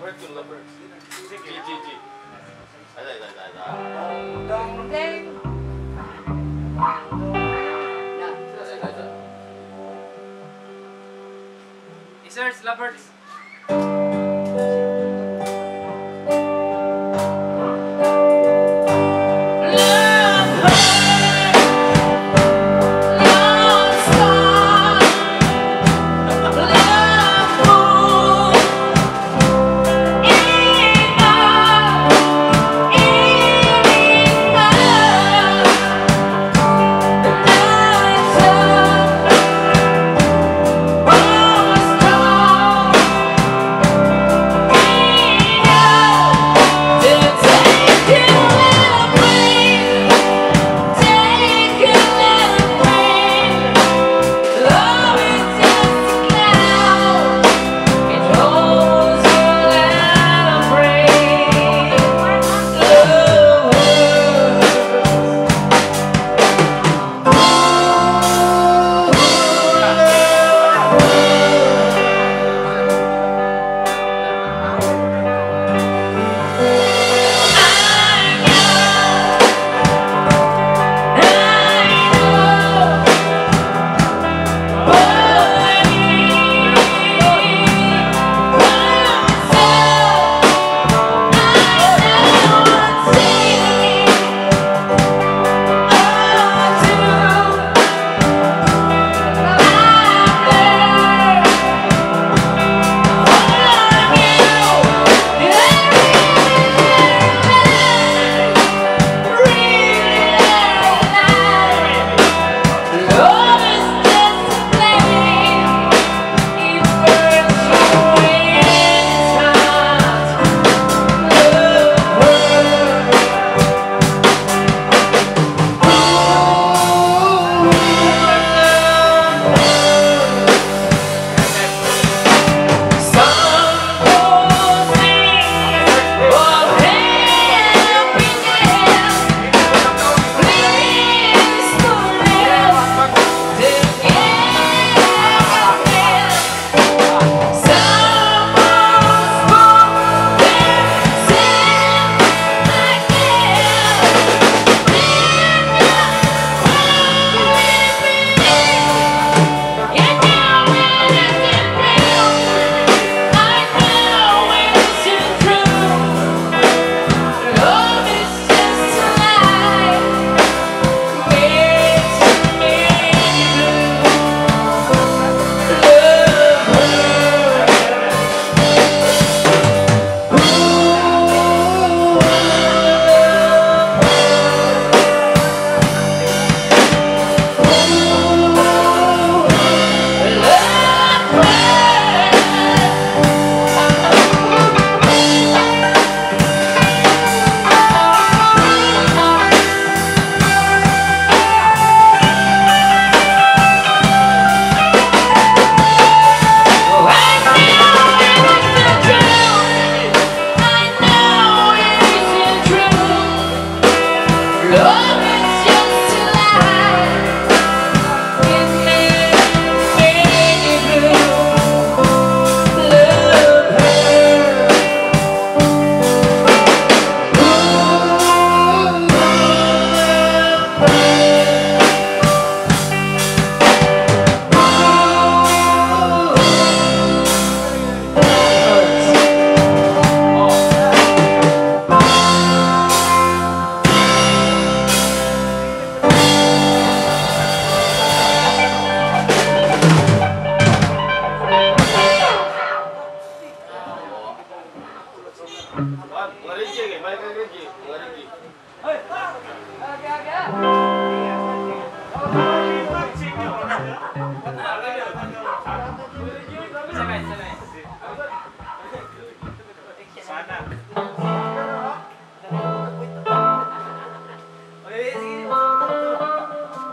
Lovebird yun, Lovebird. G, G, G. Ay, ay, ay, ay, ay. Dong, ding. Ay, ay, ay. I-search Lovebirds.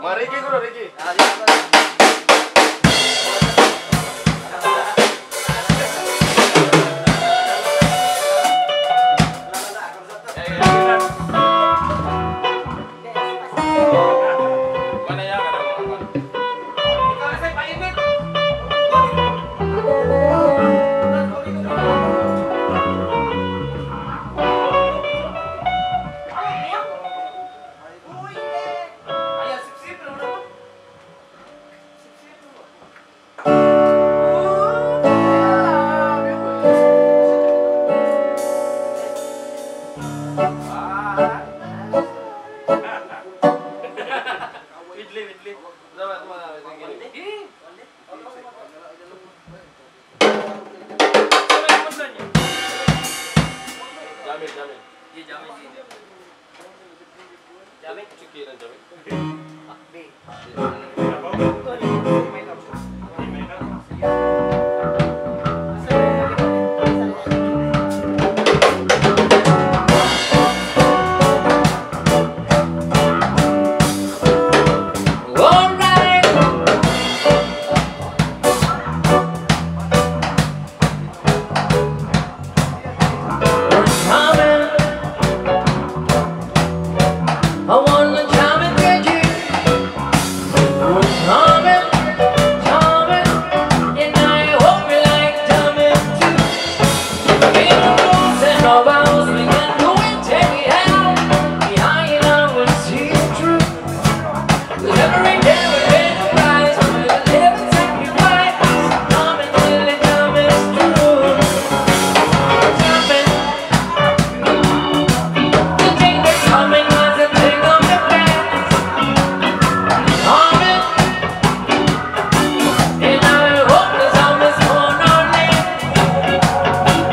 Mga Ricky ko, Ricky. Sige, jamming, sige. Jamming? Sige lang, jamming. B. Alright! We're coming. I wanna jam it with you. We're coming, coming, and I hope you like jamming too. In the rules and no bounds, we can do it anyhow. Behind I will see it through. 'Cause every day we pay the price with a living sacrifice. Coming till the jam is through. Jamming. The thing that's coming was a thing of the past. Coming. And I hope the song is gonna live.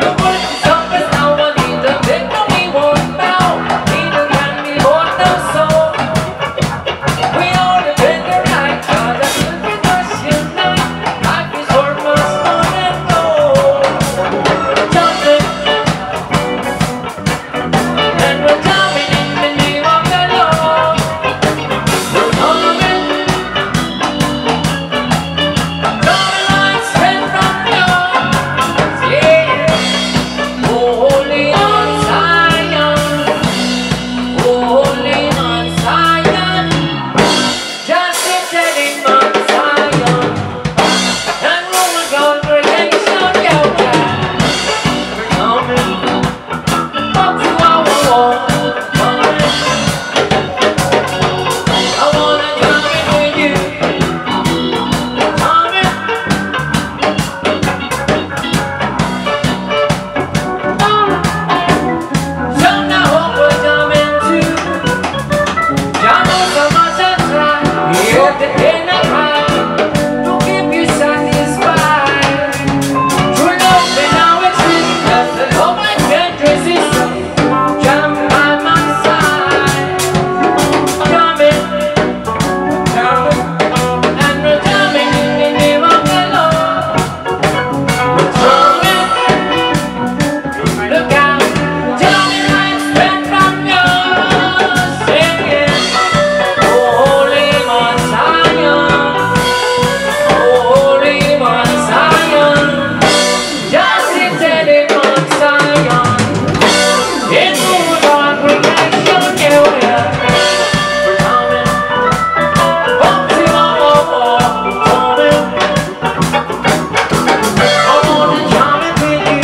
The world is up as now I need the victory won't bow. Neither can be bought no soul. We all defend the right, 'cause I should be unite. Life is worth much more than gold. Jumping. And we're jumping in the name of the Lord. We're coming. Coming like straight from yours. Yeah. Holy on Zion. Holy on Zion. Just in Mount Zion. And rule congregation, yeah. We're coming. Up to our wall. Coming. I wanna jump in with you. Coming. So now hope we're jamming too. Jam so much I try. The inner cry to keep you satisfied. True love may now exist, as the love I can't resist. Jam by my side. Jamming, and we're jamming in the name of the Lord. We're jamming. Look out, jamming right straight from yours. Singing, Holy Mount Zion, Holy Mount Zion, just in Mount Zion. In the congregation, yeah. We're coming up to our wall, coming. I wanna jam it with you.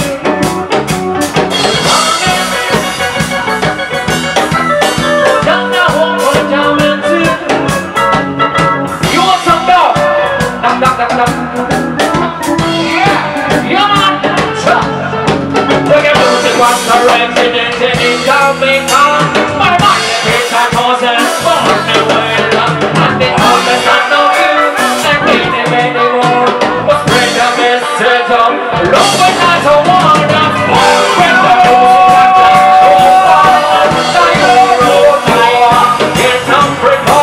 Coming. Jam now, hope we're jamming too. You want some dog? Knock, knock, knock, knock. Yeah, man. Cha. Reggae music was originated in Jamaica. My man, Peter Tosh born well. And the others I know you, and many, many more. But spread the message of love and not a war. When the music in Africa,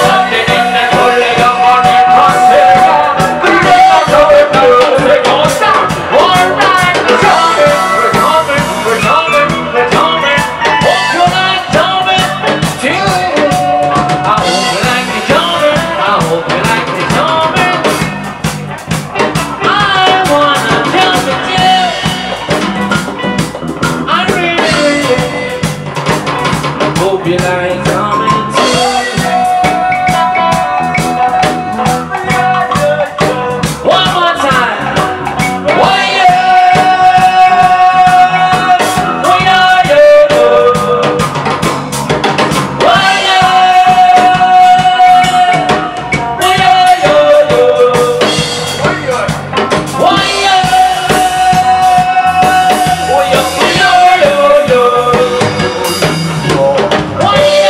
London in the All right, we're coming, we're coming, we're coming, we're coming. Hope you like jumping too. I hope you like the jumping. I hope you like the jumping. I wanna jump with you. I really, really hope you like jumping too. One more time. Why, yeah. Why, yeah. Why, yeah. Why, yeah. Why, yeah. Why, yeah. Why, yeah.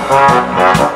Thank